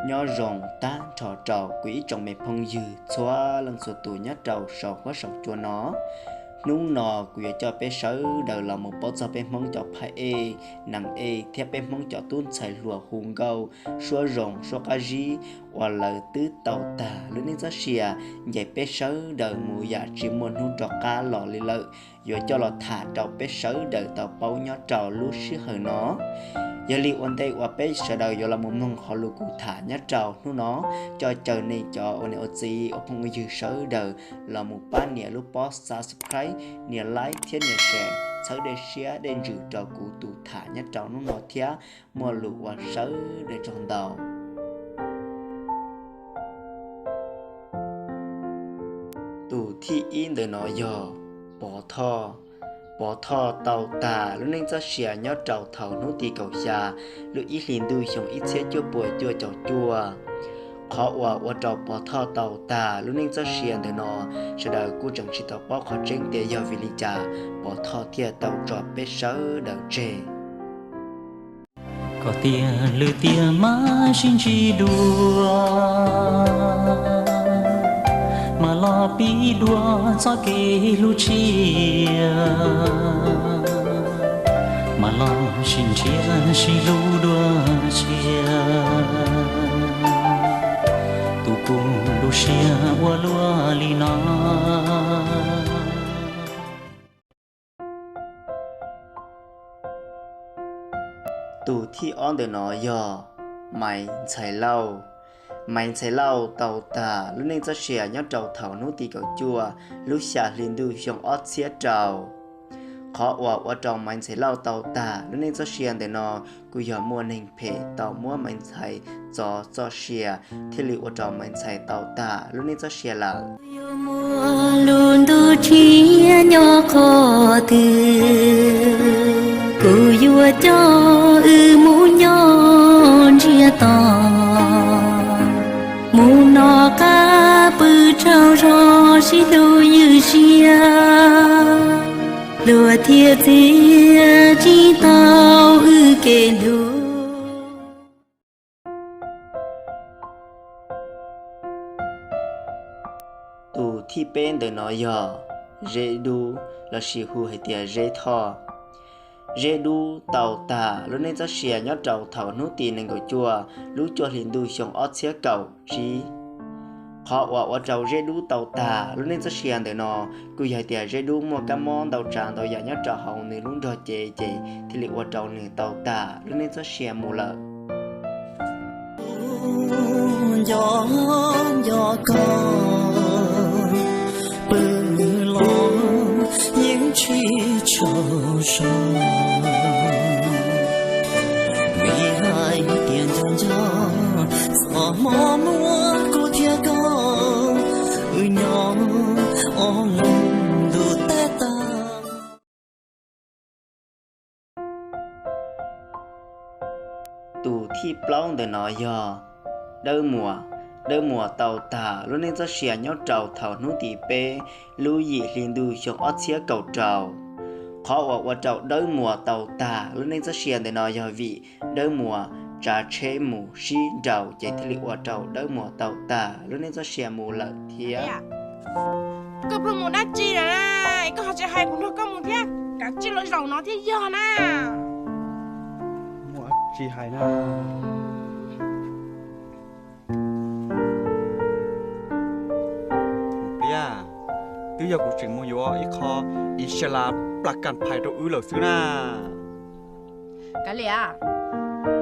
Nyob zoo tag nrho rau kuv ib tsoom me phooj ywg txhua leej txhua tus nyob rau saum huab saum cua no. Hnub no kuv yuav coj peb sawv daws los mus paub txog peb Hmoob cov phab ej, nees ej thiab peb Hmoob cov tub ntxhais hluas hu nkauj, suab zoo suab qab zib uas lawv twb tau tag lub neej txoj sia, ncaim peb sawv daws mus yam tsis muaj hnub rov qab los li lawm, yuav coj los tham rau peb sawv daws tau paub nyob rau lub sij hawm no. Yog li ua ntej uas peb sawv daws yuav los mus mloog qhov lus kuv tham nyob rau hnub no, coj caw nej cov ua niam ua txiv ua phooj ua ywg sawv daws los mus pab nias lub pob subscribe, nias like thiab nias share, txhawb dej siab dej ntsws rau kuv tus tham nyob rau hnub no thiab. Muaj lus ua sawv daws tsaug ntau. Tus thib ib ntawm no yog Pov Thoj. Pov Thoj tau tag lub neej txoj sia nyob rau thaum hnub tim kaum xya lub ib hlis ntuj xyoo ib txhiab cuaj puas cuaj caum cuaj. Qhov uas ua rau Pov Thoj tau tag lub neej txoj sia ntawm no, sawv daws kuj tseem tsis tau paub qhov tseeb tias yog vim li cas Pov Thoj thiaj tau tso peb sawv daws tseg. Koj tias lwm tiam mam sib ntsib dua, mam los pib dua txoj kev hlub tshia, mam los sib nrhiav sib hlub dua tshiab. Tus kuv lub siab ua luaj li no. Tus thib ob ntawm no yog Maiv Ntxhais Lauj. Maiv Ntxhais Lauj tau tag lub neej txoj sia nyob rau thaum hnub tim kaum cuaj lub xya hli ntuj xyoo ob txhiab rau. Qhov uas ua rau Maiv Ntxhais Lauj tau tag lub neej txoj sia ntawm no, kuj yog muaj neeg phem tau muab Maiv Ntxhais txov txoj sia, thiaj li ua rau Maiv Ntxhais tau tag lub neej txoj sia lawm. Lub ntuj tshiab nyob qhov twg, kuv yuav coj wb mus nyob ntsiag to, mus noj qab pw tsaug zog sib hlub ywg siab, luag thiaj txiav tsis tau wb kev hlub. Tus thib peb ntawm no yog Zeb Dub lossis hu hais tias Zeb Thoj. Zeb Dub tau tag lub neej txoj sia nyob rau thaum hnub tim nees nkaum cuaj lub cuaj hli ntuj xyoo ob txhiab kaum tsib. Qhov uas ua rau Zeb Dub tau tag lub neej txoj sia ntawm no, kuj yog hais tias Zeb Dub muaj kab mob ntau tsav ntau yam nyob rau hauv nws lub nrog cev ces thiaj li ua rau nws tau tag lub neej txoj sia mus lawm. Nco nco koj pw los yeej tsis tsaug zog, vim hais tias nco nco txoj hmo muaj kuv thiab koj, wb nyob ob leeg ntuj teb tag. Tus thib plaub ntawm no yog Dawb Muas. Dawb Muas tau tag lub neej txoj sia nyob rau thaum hnub tim peb lub yim hli ntuj xyoo ob txhiab kaum rau. Qhov uas ua rau Dawb Muas tau tag lub neej txoj sia ntawm no yog vim Dawb Muas tsav tsheb mus sib nraus ces thiaj li ua rau Dawb Muas tau tag lub neej txoj sia mus lawm thiab. Koj pheej mus dab tsi na? Koj ho tsis hais kuv nrog koj mus thiab, kav tsij los zaum no thiaj yog na. Muaj tsis hais na. Pliab, twb yog kuv tseem mus yuav ib qho ib xya las plas kas phais rau wb lawm xwb na. Kav liam,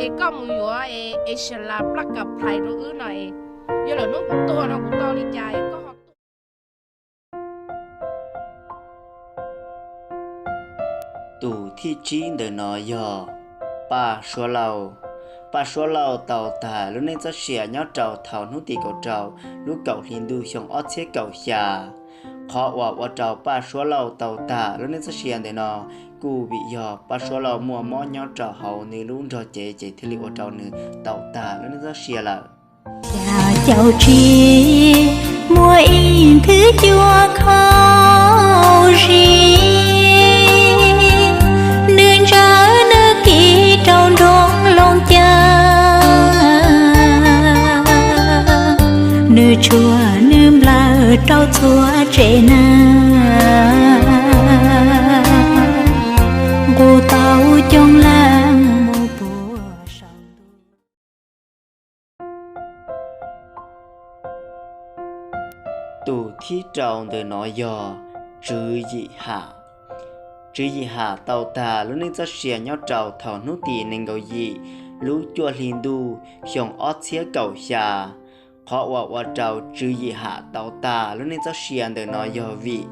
es koj mus yuav ib xya las plas kas phais rau wb no, yog lawm hnub kuv tuag no kuv tau li cas koj ho Tus thib tsib ntawm no yog Paj Suab Lauj. Paj Suab Lauj tau tag lub neej txoj sia nyob rau thaum hnub tim kaum rau lub kaum hli ntuj xyoo ob txhiab kaum xya. Qhov uas ua rau Paj Suab Lauj tau tag lub neej txoj sia ntawm no kuj vim yog Paj Suab Lauj muaj mob nyob rau hauv nws lub nrog cev ces thiaj li ua rau nws tau tag lub neej txoj sia lawm. Cas caum tsis muaj ib nthwv cua khau zis, nws ntsawm nws kiv rau nroog Looj Ceeb. Tshuav nws nplawm rau txhua tsev neeg, nqus tau coob leej mus puag saum ntuj. Tus thib rau ntawm no yog Tswv Yim Ham. Tswv Yim Ham tau tag lub neej txoj sia nyob rau thaum hnub tim nees nkaum yim lub cuaj hli ntuj xyoo ob txhiab kaum xya. Qhov uas ua rau Tswv Yim Ham tau tag lub neej txoj sia ntawm no yog vim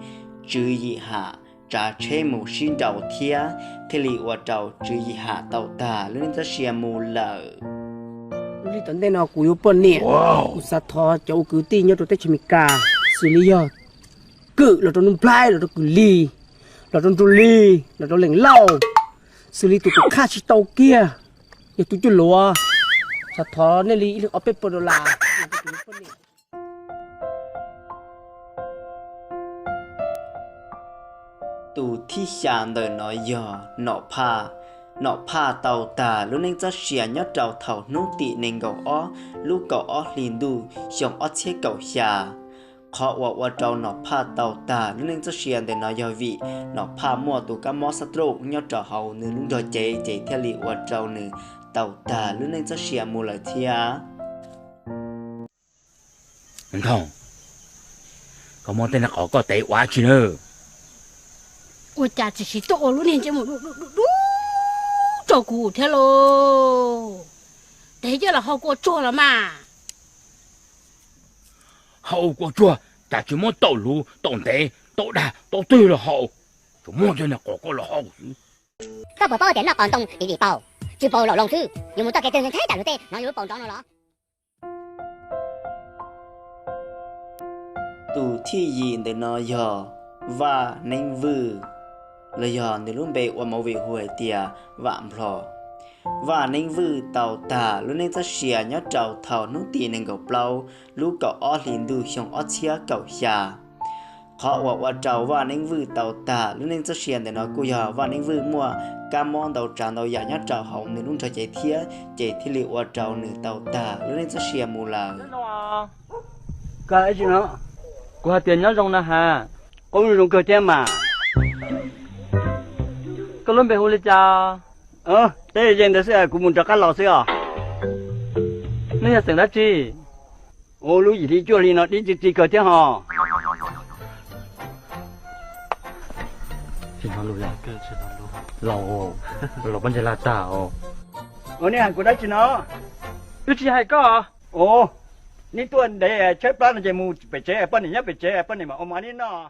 Tswv Yim Ham tsav tsheb mus sib nraus thiab thiaj li ua rau Tswv Yim Ham tau tag lub neej txoj sia mus lawm. Lub sij hawm tom ntej no kuv yuav poj niam, kuv xav thov cov ua kwv tij nyob rau teb chaws Amelikas, xws li yog Kwm los rau Nuj Nplaib, los rau Kwm Lis, los rau Nraug Lis, los rau Leej Lauj, xws li tus kuv khaj tsis tau kiag, yog tus cuaj luav, xav thov nej li ib leeg ob peb puas dollar. Tus thib xya ntawm no yog Nom Phaj. Nom Phaj tau tag lub neej txoj sia nyob rau thaum hnub tim nees nkaum ob lub kaum ob hli ntuj xyoo ob txhiab kaum xya. Qhov uas ua rau Nom Phaj tau tag lub neej txoj sia ntawm no yog vim Nom Phaj muaj tus kab mob xab trom nyob rau hauv nws lub nrog cev ces thiaj li ua rau nws tau tag lub neej txoj sia mus lawm thiab. Nthooj, koj muab tej niag qos koj tev ua dab tsi na? Ua cas tsis siv tuaj ua lub niag ntsej muag dub dub dub rau kuv thiab lauj? Tev coj los hau kua tsuag los mas. Hau kua tsuag cas tsis muab tau luv tau ntev tau dag tau twg los hau, tsuas muab tej niag qos koj los hau xwb. Koj puas paub tias noj qos ntoo vim vim paus, tsis paus laum loo xwb, yuav mus txoj kev twg ntshe cas luag tej hnov yuav lub paus nrov no los. Tus thib yim ntawm no yog Vaj Neeb Vwj, los yog nws lub npe ua movie hu hais tias Vam Nplho. Vaj Neeb Vwj tau tag lub neej txoj sia nyob rau thaum hnub tim nees nkaum plaub lub kaum ob hlis ntuj xyoo ob txhiab kaum xya. Qhov uas ua rau Vaj Neeb Vwj tau tag lub neej txoj sia ntawm no kuj yog Vaj Neeb Vwj muaj kab mob ntau tsav ntau yam nyob rau hauv nws lub nrog cev thiab, ces thiaj li ua rau nws tau tag lub neej txoj sia mus lawm. Koj ib tsi no, kuv hais tias nyob zoo na has, qub zoo kawg thiab mas. Koj lub npe hu li cas? Teb Yeej ntawd xwb, kuv mus rov qab los xwb os. Nej yog xeem dab tsi? Ua lub yim hli cuaj hli no dib tsi tsi kawg thiab hos. Laus, laus pob ntseg laj tag os. Ua nej hais kuv dab tsi no? Wb tsis hais koj. Ua, nej tuaj ntev tshaib plab no ces mus pem tsev, poj niam nyob pem tsev, poj niam mam ua mov nej noj.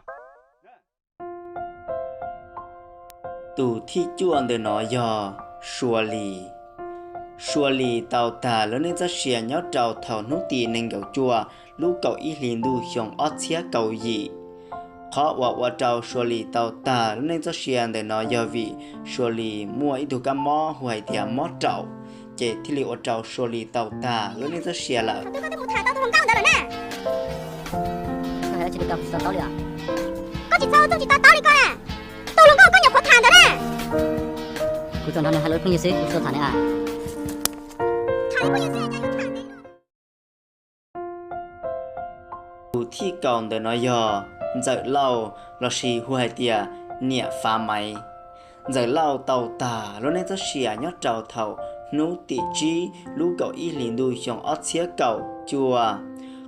Tus thib cuaj ntawm no yog Suav Lis. Suav Lis tau tag lub neej txoj sia nyob rau thaum hnub tim nees nkaum cuaj lub kaum ib hlis ntuj xyoo ob txhiab kaum yim. Qhov uas ua rau Suav Lis tau tag lub neej txoj sia ntawm no yog vim Suav Lis muaj ib tug kab mob hu hais tias mob raum, ces thiaj li ua rau Suav Lis tau tag lub neej txoj sia lawm. Koj tsis txhob txog tsis to taub li koj na. Tus hluas nkauj koj nyuam qhuav tham ntawd na. Kuv tsuas nrog nws hais lus phooj ywg xwb, kuv tsis tau tham nws. Tus thib kaum ntawm no yog Ntxawm Lauj lossis hu hais tias Niam Fav Maiv. Ntxawm Lauj tau tag lub neej txoj sia nyob rau thaum hnub tim tsib lub kaum ib hlis ntuj xyoo ob txhiab kaum cuaj.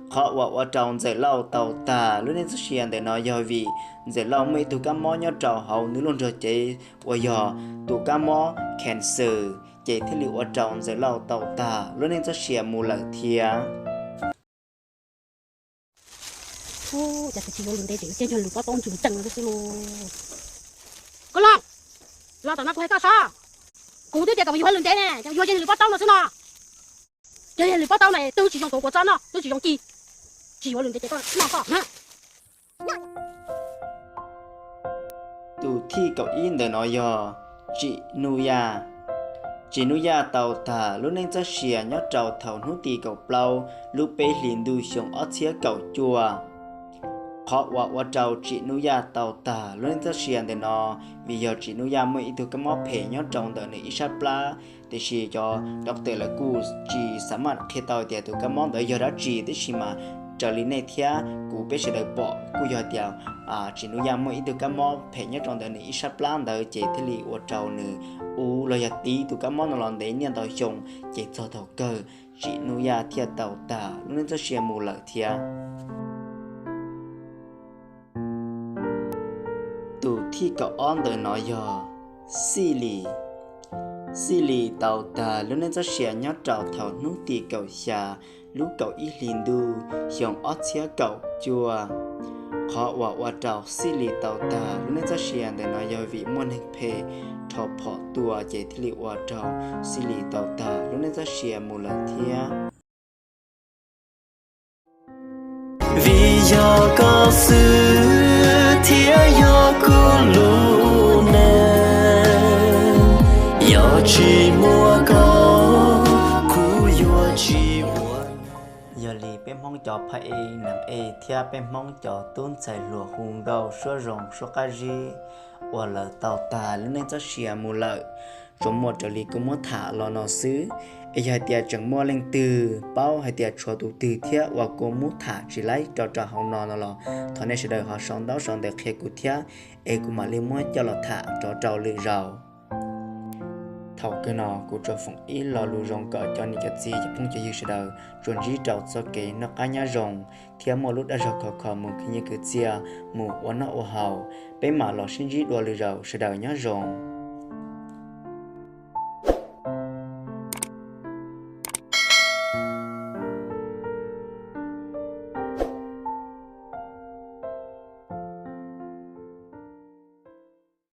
Qhov uas ua rau Ntxawm Lauj tau tag lub neej txoj sia ntawm no yog vim Ntxawm Lauj muaj ib tug kab mob nyob rau hauv nws lub nrog cev uas yog tus kab mob cancer, ces thiaj li ua rau Ntxawm Lauj tau tag lub neej txoj sia mus lawm thiab. Cas tus tsis yuav lus ntev ces cia yog lwm pob taub ntsws tsees no xwb lauj. Koj los, los tom no kuv hais koj sob. Kuv twb tias kom yuav lus ntev ne, yuav cia yog lwm pob taub no xwb no. Cia yog lwm pob taub na, twb tsis zoo tuav kua txob noj, twb tsis zoo ci, tsis yuav lus ntev ces koj noj koj na. Tus thib kaum ib ntawm no yog Tsim Nuj Yaj. Tsim Nuj Yaj tau tag lub neej txoj sia nyob rau thaum hnub tim kaum plaub lub peb hlis ntuj xyoo ob txhiab kaum cuaj. Qhov uas ua rau Tsim Nuj Yaj tau tag lub neej txoj sia ntawm no vim yog Tsim Nuj Yaj muaj ib tug kab mob phem nyob rau ntawm nws ib sab plab, tiam sis cov doctor lawv kuj tsis xav maj qhia tau tias tus kab mob ntawd yog dab tsi, tab sis mas raws li nej thiab kuv peb sawv daws pom kuj yog tias Tsim Nuj Yaj muaj ib tug kab mob phem nyob rau ntawm nws ib sab plab ntawd ces thiaj li ua rau nws uv los yog tiv tus kab mob no los ntev niaj ntau xyoo, ces txog thaum kawg Tsim Nuj Yaj thiaj tau tag lub neej txoj sia mus lawm thiab. Tus thib kaum ob ntawm no yog Xij Lis. Xij Lis tau tag lub neej txoj sia nyob rau thaum hnub tim kaum xya lub kaum ib hlis ntuj xyoo ob txhiab kaum cuaj. Qhov uas ua rau Xij Lis tau tag lub neej txoj sia ntawm no yog vim muaj neeg phem rho phom tua ces thiaj li ua rau Xij Lis tau tag lub neej txoj sia mus lawm thiab. Vim yog koj xwb thiab yog kuv lub neej, yog tsis muaj koj kuv yuav tsis ua neej. Yog li peb Hmoob cov phab ej neeg ej thiab peb Hmoob cov tub ntxhais hluas hu nkauj suab zoo suab qab zib uas lawv tau tag lub neej txoj sia mus lawm, tsuas muaj raws li kuv muab tham los no xwb. Es yog hais tias tseem muaj leej twg paub hais tias tshuav tus twg thiab uas kuv muab tham tsis laib rau rau hauv no no los thov nej sawv daws ho sau ntaub sau ntawv qhia kuv thiab, es kuv mam li muab coj los tham rov rau lwm zaus. Thaum kawg no kuv tsuas foom ib lo lus zoo kom cov niam cov txiv cov phooj cov ywg sawv daws tsuas ntsib rau txoj kev noj qab nyob zoo thiab muaj lub dag zog khov kho mus khwv nyiaj khwv txiaj, mus ua noj ua haus. Peb mam los sib ntsib dua lwm zaus, sawv daws nyob zoo.